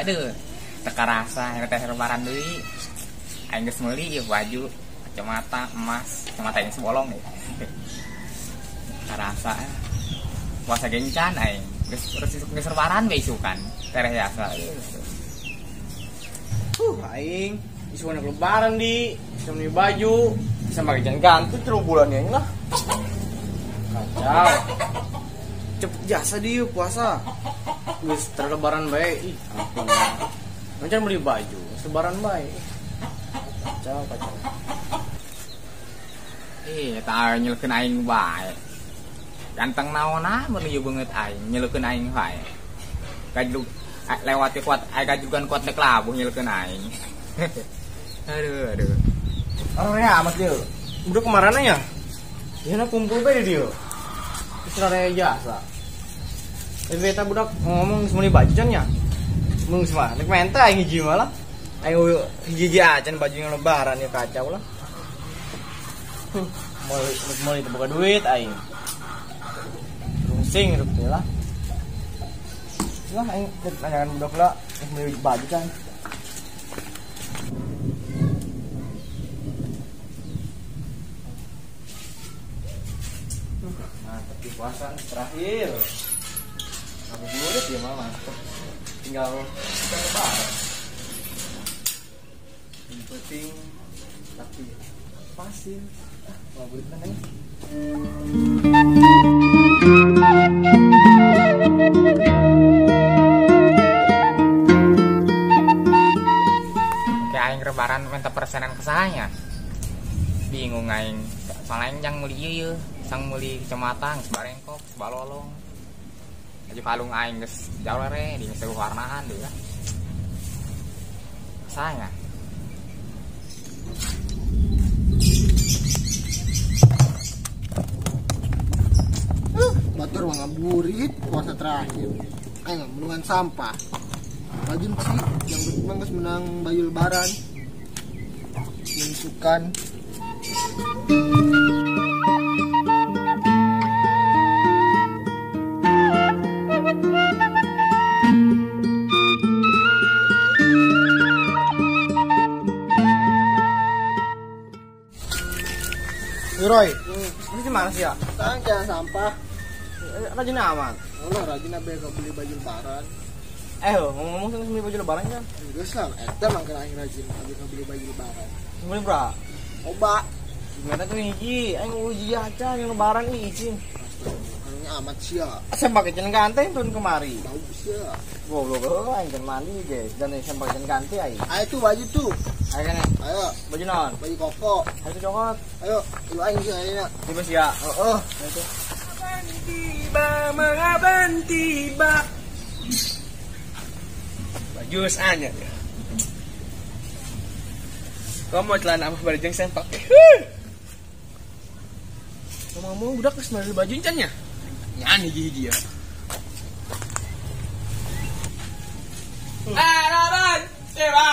aduh. Teu karasa teh lebaran deui. Aing geus meuli ieu baju, kacamata, emas, kacamata yang sebolong ya. Karasa. Puasa gencan aing. Geus geus lebaran we isukan. Tereh jasa. Aing isukan lebaran di, bisa beli baju, bisa pakai jan ganti 3 bulan ya lah. Kacau. Cepet jasa di puasa. Geus lebaran bae. Ih, ampun. Macam beli baju, lebaran bae. Kacau, kacau. Eta nyeleukeun aing bae. Ganteng naonna mun ieu beungeut aing, nyeleukeun aing bae. Gajlug lewat kuat, aing gajlugan kuat dek labuh nyeleukeun aing. Aduh, aduh. Orangnya amat dia. Udah kemarin ya? Ya na kumpul bae di dieu. Geus raya jasa. Tapi eta budak ngomong geus meuli baju can nya. Mun geus mah nek menta aing hiji malah. Aing hiji acan baju yang lebaran ya kacau lah. Mau itu buka duit aing. Rungsing hidup teh lah. Lah aing nanyakan budak lah beli baju kan. Mantap di puasa terakhir. Ngabuburit ya mah mantap. Tinggal kita lebaran. Yang penting tapi pasti ngabuburit mana nih? Oke, aing lebaran minta persenan ke saya. Bingung aing. Soalnya aing jang meuli ieu, sang meuli kacamata, geus barengkok, geus balolong. Baju kalung aing geus jauh re, di geus warnaan deui lah. Saya. Batur mah ngaburit puasa terakhir. Aing melungan sampah. Rajin sih, yang penting geus menang baju lebaran. Mensukan. Roy, ini gimana sih ya? Sekarang jangan sampah. Rajin amat. Oh, rajin abe beli baju lebaran. Ngomong-ngomong sih beli baju lebaran kan? Geus lah, eta mah keur aing rajin abe beli baju lebaran. Beli berapa? Oba. Gimana tuh hiji? Aing uji aja yang lebaran ih izin. Astagfirullah, amat sia. Saya pakai jen ganti tahun kemari. Bau sia. Goblok, aing can mandi guys. Dan saya pakai jen ganti aing. Ayo tuh baju tuh. Ayo kan? Ayo. Baju naon? Baju koko. Ayo cokot. Ayo, lu aing sih ayeuna. Tiba sia. Heeh. Tiba, mengaban tiba. Baju sanya. Kamu mau celana apa bareng sempak? Ngomong-ngomong budak geus meuli baju encan nya? Nyan hiji-hiji ya. Araban, tiba,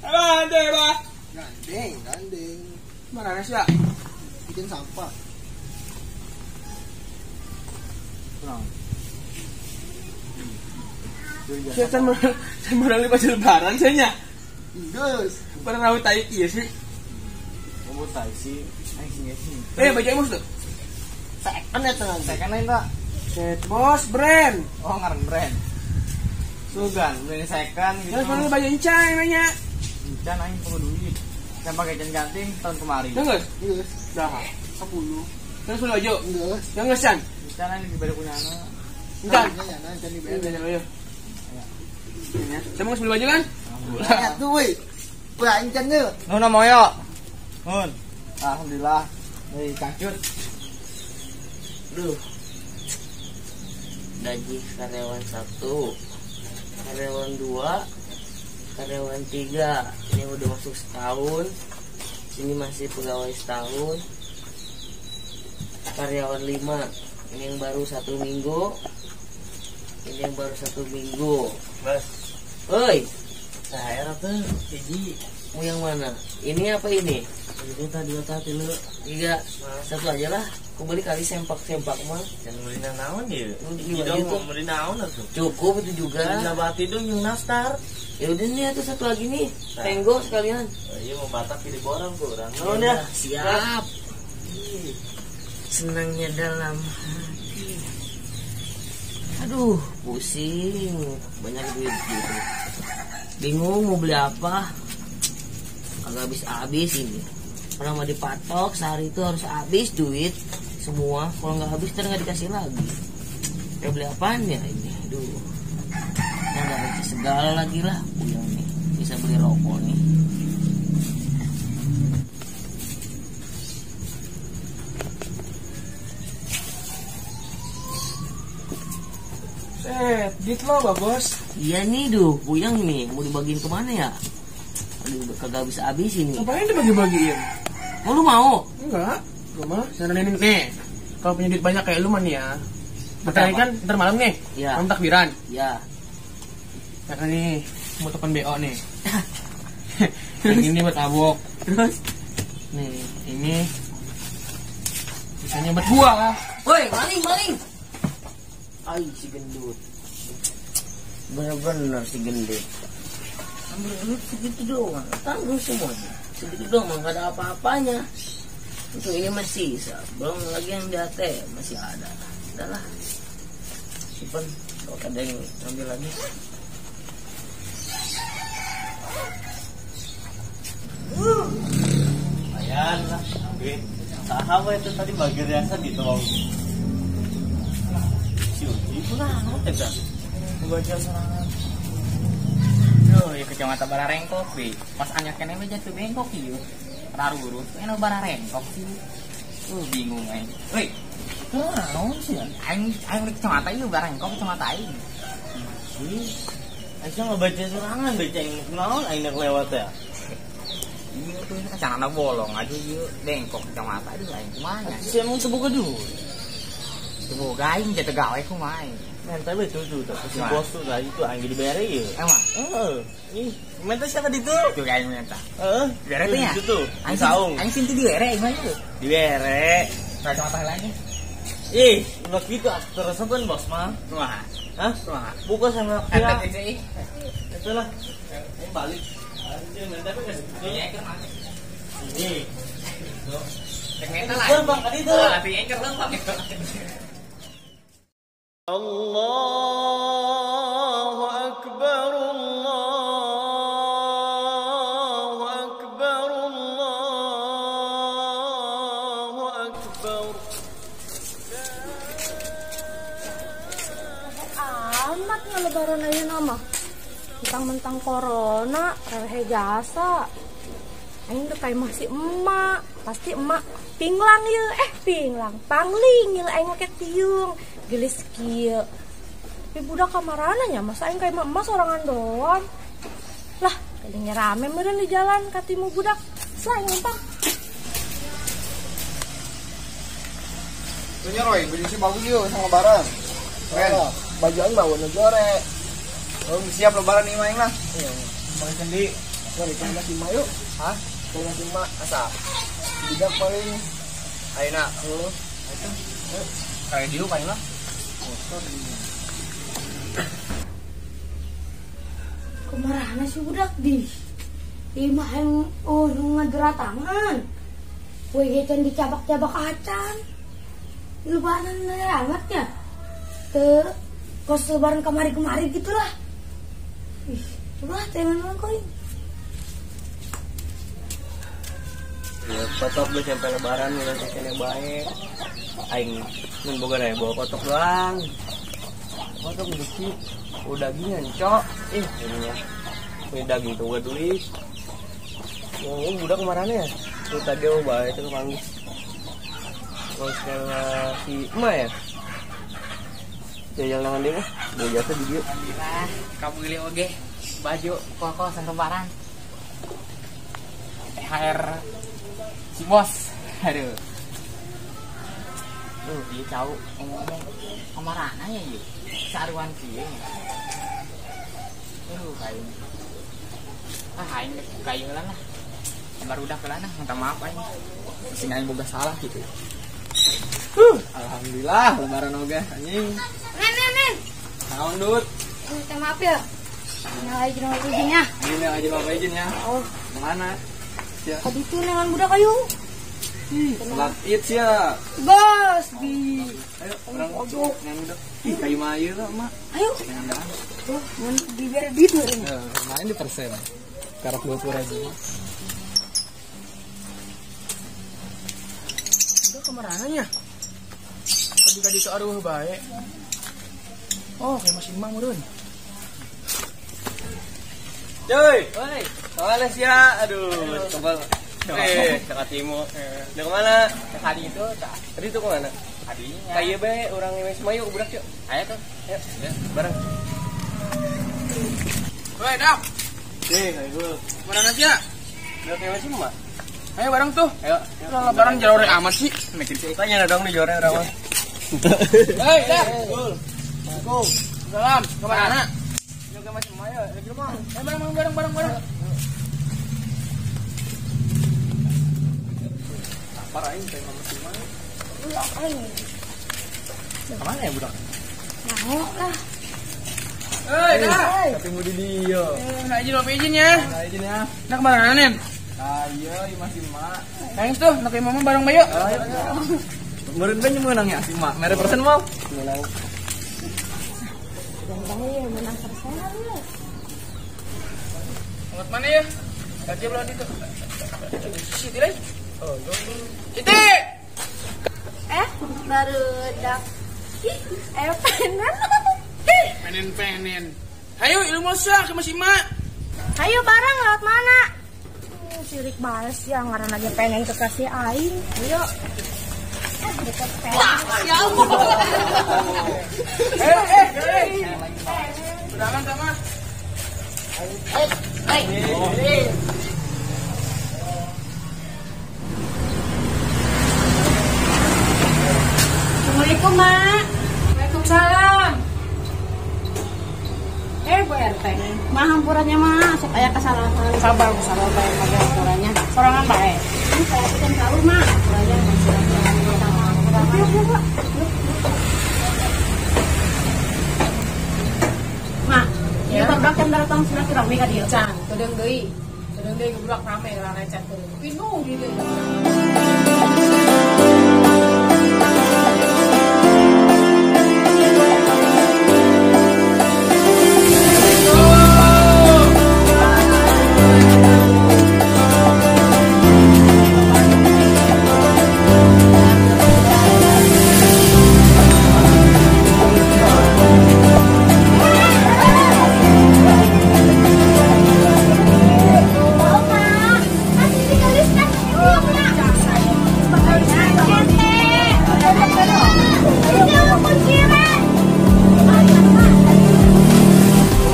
araban tiba. Gandeng, gandeng. Mana sih ya? Bikin sampah. Kurang. Saya melalui baju lebaran saya nya. Geus. Pernah rawit tai ieu sih. Ngomong tai sih. Aing sih sih. Baju aing tuh. Second ya tenang. Second lain tak? Set bos brand. Oh ngaran brand. Sugan beli second gitu. Terus beli baju encai nanya. Encan aing perlu duit. Yang pakai jan ganting tahun kemarin. Geus? Geus. Dah. 10. Terus beli baju? Geus. Yang geus can? Encan aing diberi punya anu. Encan. Encan encan diberi. Encan baju. Ya. Saya mau beli baju kan? Ya tuh weh. Wah encan ge. Nuhun moyo. Nuhun. Alhamdulillah. Euy kangcut. Duh. Gaji karyawan 1, karyawan 2, karyawan 3. Ini udah masuk setahun. Ini masih pegawai setahun. Karyawan 5. Ini yang baru 1 minggu. Ini yang baru 1 minggu. Bos. Oi. Saya tuh hiji. Mau yang mana? Ini apa ini? Ini tadi 2, 3. 3. Satu aja lah. Aku beli kali sempak-sempak mah. Jangan beli naon ya. Ini baju tuh. Beli naon atuh. Cukup itu juga. Beli bati dong yang nastar. Ya udah nih atau satu lagi nih. Tenggo sekalian. Iya mau batak pilih borong kok orang. Naon ya? Siap. Senangnya dalam hati. Aduh, pusing. Banyak duit gitu. Bingung mau beli apa. Kagak habis-habis ini. Orang mau dipatok sehari itu harus habis duit semua. Kalau nggak habis ntar nggak dikasih lagi. Ya beli apaan ya ini? Aduh. Nah, ada segala lagi lah. Puyeng nih. Bisa beli rokok nih. Duit lo bagus. Iya nih duh, puyeng nih. Mau dibagiin kemana ya? Aduh, kagak bisa habis ini. Ngapain dibagi-bagiin? Oh, lu mau? Enggak, gua mah saranin nih. Kalau punya duit banyak kayak lu mah nih ya. Bentar kan, ntar malam nih. Iya. Malam takbiran. Iya. Karena nih mau telepon BO nih. Yang ini buat tabok. Terus? Nih, ini sisanya buat gua. Woi, maling, maling. Ai si gendut. Bener-bener si gendut. Ambil duit segitu doang, tanggung semuanya. Segitu doang, nggak ada apa-apanya. Untuk ini masih sisa, belum lagi yang di ATM masih ada. Udahlah, simpen. Kalau ada yang ambil lagi. Lumayan lah, duit. Saham itu tadi bagi biasa gitu. Si Uji kurang, tidak. Baca serangan. Duh, ya kacamata bararengkok bi. Pas anyar keneh we jatuh bengkok ieu. Rarurus, enak bararengkok sih. Bingung aing. Woi, naon sih? Aing aing beli kacamata ieu bararengkok kacamata aing. Ih, aing ngebaca serangan baca aing naon aing nek lewat ya. Iya tuh kacamata bolong aja ieu bengkok kacamata aduh aing kumaha. Si emang teu boga duit. Teu boga aing jatuh gawe kumaha aing. Minta betul tuh, si bos tuh tadi tuh aing dibere ya. Emang? Heeh. Ih, minta siapa di tuh? Tuh aing minta. Heeh. Dibere tuh ya? Itu tuh. Aing saung. Aing sih dibere aing mah itu. Dibere. Kacamata lagi. Ih, ulah kitu terus kan bos mah. Wah. Hah? Wah. Buka sama ya. Itulah. Aing balik. Anjir, minta kan geus. Iya, keur mana? Ini. Cek minta lah. Bang tadi tuh. Latih aing keur lempang. Allahu Akbar, Allahu Akbar, Allahu Akbar. Amat nya lebaran ayeuna mah. Mentang-mentang corona, rehe jasa. Aing teh kayak masih emak, pasti emak pinglang ieu, pinglang, pangling ieu aing make tiung. Gelis kieu. Tapi budak kamarana nya masa aing kayak emak sorangan doang. Lah, kayaknya rame meureun di jalan katimu budak. Selain numpang. Tuh nya Roy, baju sih bagus yuk sama lebaran. Keren. Oh, baju aing mah warna gore. Oh, siap lebaran nih main lah. Iya. Bang Sendi, sorry, kan masih emak yuk. Hah? Kan masih emak, asa. Budak paling ayeuna. Heuh. Itu. Kayak dieu paling lah. Kumarahna si budak di. Imah yang ngederatangan. Kue gecan dicabak-cabak acan. Lebaran amatnya. Ke kos lebaran kemari-kemari gitulah. Ih, coba tengan orang koin. Ya, kotok gue sampai lebaran udah kene bae. Aing mun boga daya bawa kotok doang. Kotok besi, udah dagingan, cok. Ih, ininya. Ini daging tuh gua duit. Oh, budak kemarin ya? Tuh tadi mau bae itu kepanggil. Kalau sama si emak ya? Jalan tangan dia mah, dia jatuh di dia. Alhamdulillah, kamu beli oge baju koko lebaran. THR si bos. Aduh. Dia tahu ngomong kamarana ya ieu. Saruan kieu. Kayaknya. Ah aing ka ieu lah. Barudak lah nah, minta maaf aing. Sing aing boga salah gitu. Alhamdulillah lebaran oge anjing. Nen. Naon Dut? Minta maaf ya. Nah, izin maaf izinnya. Ini aja maaf izin ya. Oh, kemana? Ya. Tadi tuh nengan budak ayo. Salat Id ya. Bos di. Ayo orang ojo. Nengan budak. Ih, kayu mah ieu lah, Mak. Ayo. Nengan daan. Tuh, mun dibere duit meureun. Main di persen. Karep 20.000. Udah kemarananya. Tadi itu aruh bae. Oh, kayak masih emang meureun. Cuy, oi, kemana sih ya? Aduh, kebal. Cakatimu. Udah kemana? Tadi itu, tadi itu kemana? Adinya. Kayak be, orang yang Mayu budak yuk. Ayo tuh, ayo, ya, bareng. Woi, Dok. Ayo gue. Kemana sih ya? Udah kayak masih mah. Ayo bareng tuh. Ayo. Lebaran jauh amat sih. Mikir sih. Tanya dong nih jore orang mah. Hei, Dok. Assalamualaikum. Salam. Kemana? Ke masih Mayu, lagi rumah. Ayo bareng. Lapar aing pengen masih Mayu. Lu aing. Kemana ya budak? Mau lah. Hei, dah. Ketemu di dia. Nah, izin maaf izin ya. Nah, izin ya. Nah, kemana Nen? Nah, iya, masih mak. Thanks tuh, nak mama bareng bae yuk. Ayo. Meureun bae menang ya si mak. Mere persen mau? Menang. Gampang ya menang persenan ya. Angkat mana ya? Gaji belum itu. Siti lagi. Oh, Siti. Baru dah. Ih, penen. Penen. Ayo ilmu sah ke Mas Ima. Ayo bareng lewat mana? Sirik bales ya ngaran aja pengen kekasih aing. Ayo. Deket pengen. Ya Allah. Udahan sama. Assalamualaikum, Mak. Waalaikumsalam. Bu RT. Mah hampurannya mah sok aya kesalahan. Sabar, sabar bae kagak hampurannya. Sorangan bae. Ini saya bikin selalu mah. Hampurannya masih Mak, ya barudak jam datang silaturahmi ka dieu. Can, kedeung deui. Kedeung deui gebudak rame rarecat kedeung. Pinuh gitu.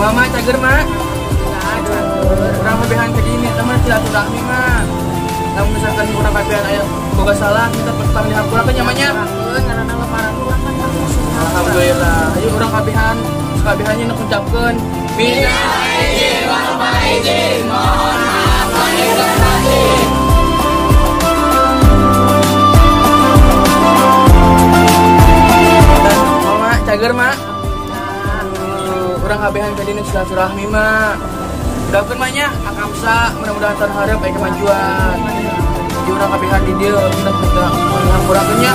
Mama cager mak. Urang pabehan ke dieu teman silaturahmi mah. Lamun misalkan urang pabehan aya boga salah kita pertama dihampurakeun nya mah. Ngaranna lebaran urang kan Alhamdulillah. Ayo urang pabehan sakabehannya nu ngucapkeun minal aidin wal faizin. Mohon maaf lahir dan batin. Mama cager mak. Urang kabehan ka dieu silaturahmi mah. Udah mah nya akamsa mudah-mudahan tahun hareup aya kemajuan. Jadi urang kabehan di dieu kita minta hampurakeun nya.